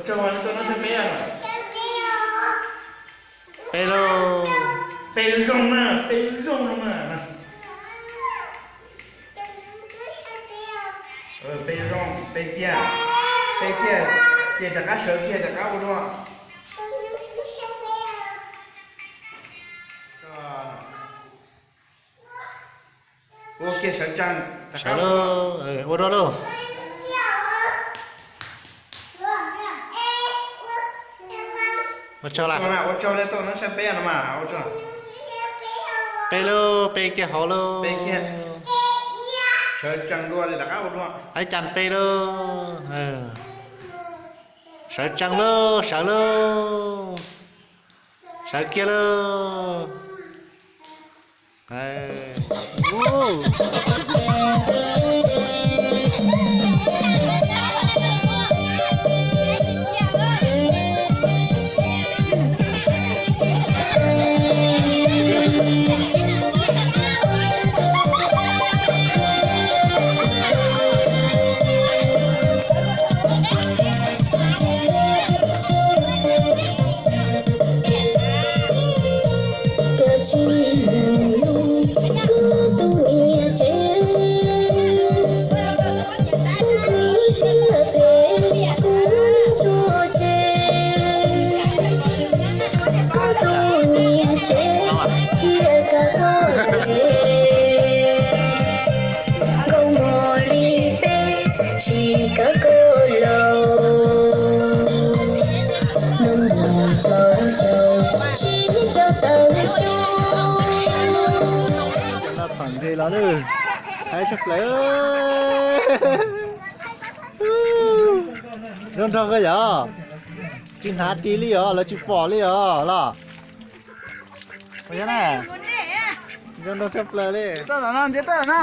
Tuaj no sab peb no. Peb lauj. Peb zoo na, peb zoo no na. Peb zoo, peb kiag, peb kiag, ces rov qab sawv kiag rov qab ua dua. Ua kiag sawv tsees, sawv lauj, ua dua lauj. Ua tsaug lawm, ua tsaug li tuaj no sab peb no mas. Peb lauj, peb kiag hauv lauj. Sawv tsees dua li rov qab ua dua. Ib cas peb lauj. Sawv tsees lauj, sawv lauj. Sawv kiag lauj. Koj tsis mus lub, koj tus niam tsev, koj khwv siab phem kuv tsuas tseg. Koj tus niam tsev thiaj kav koj pem, nkauj muag li peb tsis kav koj los. Nws mus plaub caug tsis rau tawm xyoo. Cov no txhom ntseg los lawm, haib tshaj plaws. Zoo nraug koj yom? Tsis hnav ris li os, lawv tsis pom li os los? Zoo nraug tshaj plaws li. Tawm no, ntsib tawm no.